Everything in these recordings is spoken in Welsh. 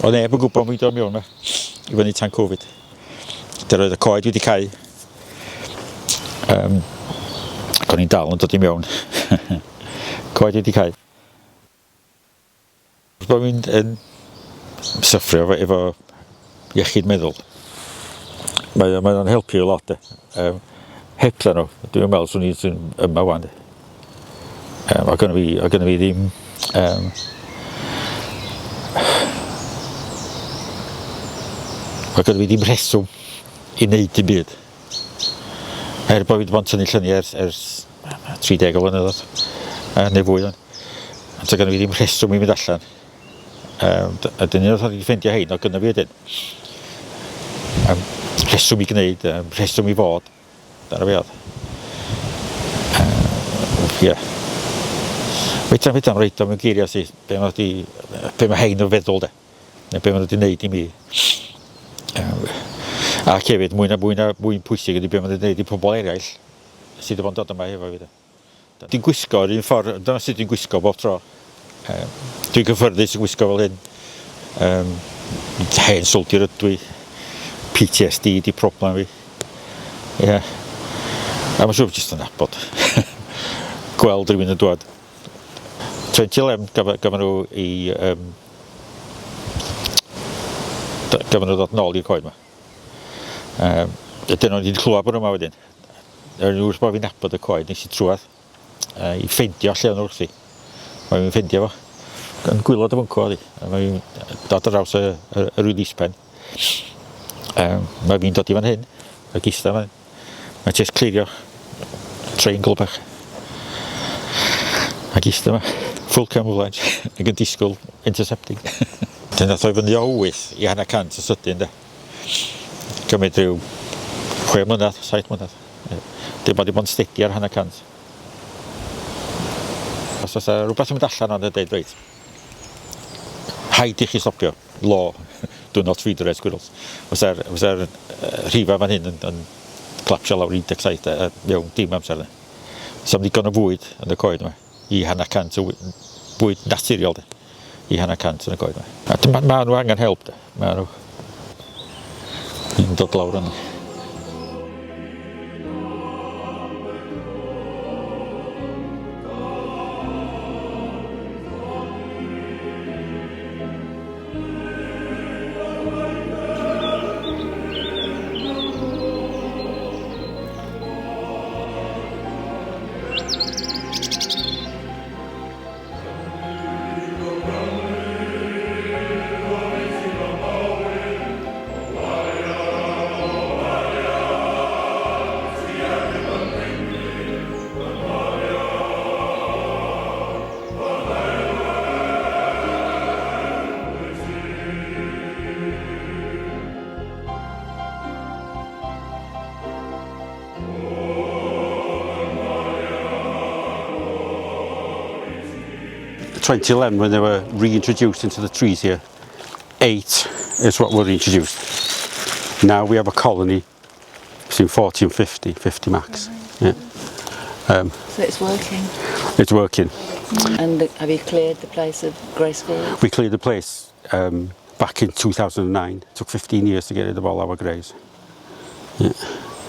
Oedd neb yn gwybod fi'n dod mewn yma i fyny tan Covid. Dyna oedd y coed wedi cau. Ac o'n i'n dal yn dod i mewn. Coed wedi cau. Bod fi'n yn syffrio efo iechyd meddwl. Mae o'n helpu lot de. Hebdda nhw, dwi'n meddwl swn i sy'n yma wan de. O gynna fi ddim o gynna fi ddim rheswm i wneud dim byd. Er bod fi wedi bod yn tynnu lluniau ers 30 o flynyddoedd, neu fwy. Ond so gynna fi ddim rheswm i fynd allan. A dyn nhw'n wedi ffeindio hein, o gynna fi wedyn. Rheswm i gwneud, rheswm i fod. Dyna fi oedd. Ie. Fedra i'm roid o mewn geiriau ti, be mae di, be mae hein yn feddwl de. Neu be maen nhw wedi wneud i mi. Ac hefyd, mwy na mwy na mwy pwysig ydy be maen nhw wedi wneud i pobl eraill sydd wedi bod yn dod yma hefo fi de. Dwi'n gwisgo yr un ffordd, dyna sut dwi'n gwisgo bob tro. Dwi'n gyffyrddus yn gwisgo fel hyn. Hen soldier ydw i. PTSD di problem fi. Ie. Yeah. A mae'n siŵr jyst yn nabod. Gweld rhywun yn dwad. 2011 gafon nhw i... Gafon nhw ddod nôl i'r coed yma. Ydyn nhw wedi clywed bod nhw yma wedyn. O'n i wrth bod fi'n nabod y coed, nes i trwadd i ffeindio lle o'n wrthi. Mae fi'n ffeindio fo. Yn gwylod y fwncw oedd hi. A mae fi'n dod ar draws y release pen. Mae fi'n dod i fan hyn, ac eistedd fan hyn. Mae jyst clirio triangle bach. Ac eistedd yma, full camouflage, ac yn disgwyl intercepting. Dyn nath o i fyny o 8 i hanner cant o sydyn de. Cymryd rhyw 6 mlynedd, 7 mlynedd. Dim ond i bod yn steady ar hanner cant. Os oes rhywbeth yn mynd allan ond yn dweud, reit, rhaid i chi stopio, law, do not feed the red squirrels. Fysa'r fysa rhifa fan hyn yn clapsio lawr 17 mewn dim amser. Sa'm digon o fwyd yn y coed yma i hanner cant o bwyd naturiol de. I hanner cant yn y coed yma. A ma nhw angen help de. Ma nhw. Yn dod lawr yna. 2011 when they were reintroduced into the trees here, 8 is what were reintroduced. Now we have a colony between 40 and 50, 50 max. Yeah. So it's working? It's working. And have you cleared the place of grey squirrels? We cleared the place back in 2009. It took 15 years to get rid of all our greys. Yeah.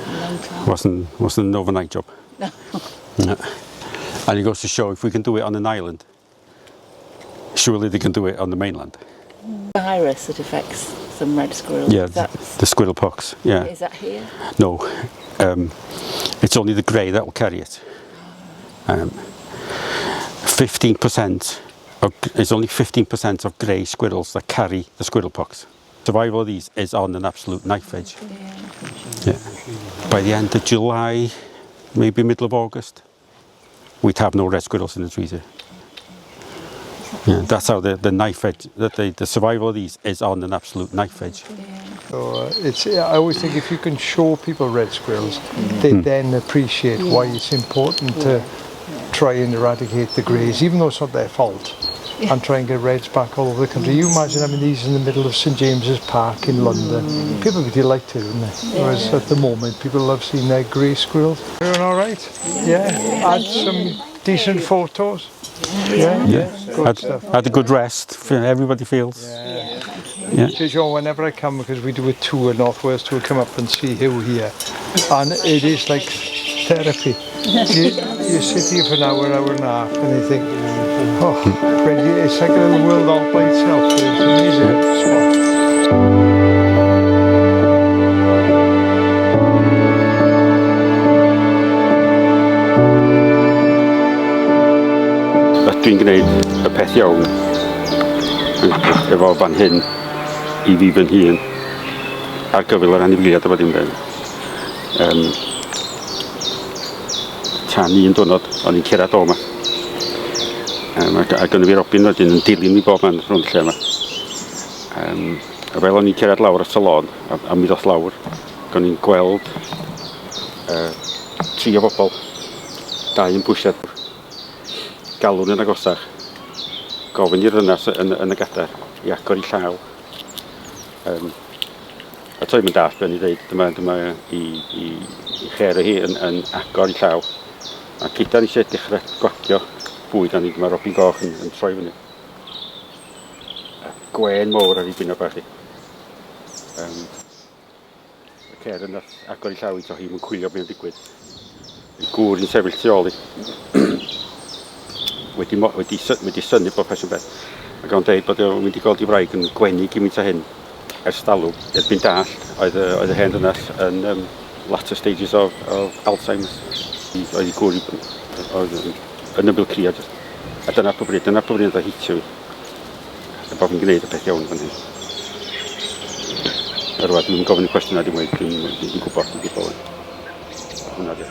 Long time. Wasn't an overnight job. No. No. And it goes to show if we can do it on an island, surely they can do it on the mainland. Virus that affects some red squirrels. Yeah, That's the squirrel pox. Yeah. Is that here? No, it's only the grey that will carry it. 15% of, it's only 15% of grey squirrels that carry the squirrel pox. Survival of these is on an absolute knife edge. Yeah. By the end of July, maybe middle of August, we'd have no red squirrels in the trees here. Yeah, that's how the knife edge, that the survival of these is on an absolute knife edge. So I always think if you can show people red squirrels, they then appreciate why it's important to try and eradicate the greys, even though it's not their fault, and try and get reds back all over the country. You imagine having these in the middle of St James's Park in London. People would be delighted, wouldn't they? Whereas at the moment, people love seeing their grey squirrels. Everyone all right? Yeah. Add some decent photos. Yeah. Yeah. Good Had stuff. a good rest. Everybody feels. Yeah. Thank you. Yeah. Because whenever I come, because we do a tour, North Wales tour, come up and see Huw here, and it is like therapy. You sit here for an hour, hour and a half, and you think, oh, really, it's like a little world all by itself. It's an amazing spot. Ydw i'n gwneud y peth iawn efo fan hyn i fi fy hun ar gyfer yr anifeiliaid a bod dim de. Tan un diwrnod o'n i'n cerdded o yma. A gynnu fi Robin wedyn yn dilyn fi bob man rhwng lle yma. A fel o'n i'n cerdded lawr at y lôn a mi ddoth lawr, o'n i'n gweld tri o bobl, dau yn pwysiad galwn yn agosach, gofyn i'r ddynas yn y gadair i agor i llaw. A to'n i'n dallt be o'n i ddeud, dyma i cher hi yn agor i llaw. A gyda ni eisiau dechrau gwagio bwyd arni, dyma Robin Goch yn troi fyny. A gwên mowr ar ei gwyneb bach hi. Y cer yn agor i llaw i to hi'n cwylio beth yn digwydd. Y gŵr yn sefyll tu ôl i. Wedi synnu bob ffasiwn beth. Ac o'n deud bod o'n mynd i gweld i wraig yn gwenu gymaint o hyn ers talwm. Erbyn dallt, oedd y hen ddynas yn latter stages of Alzheimer's. Oedd i gŵr oedd yn ymyl crio just. A dyna po bryd oedd o hitio fi. A bod fi'n gwneud y peth iawn fan hyn. A rŵan, dwi'n gofyn y cwestiwn a dim mwy, dwi'n gwybod. Hwnna di.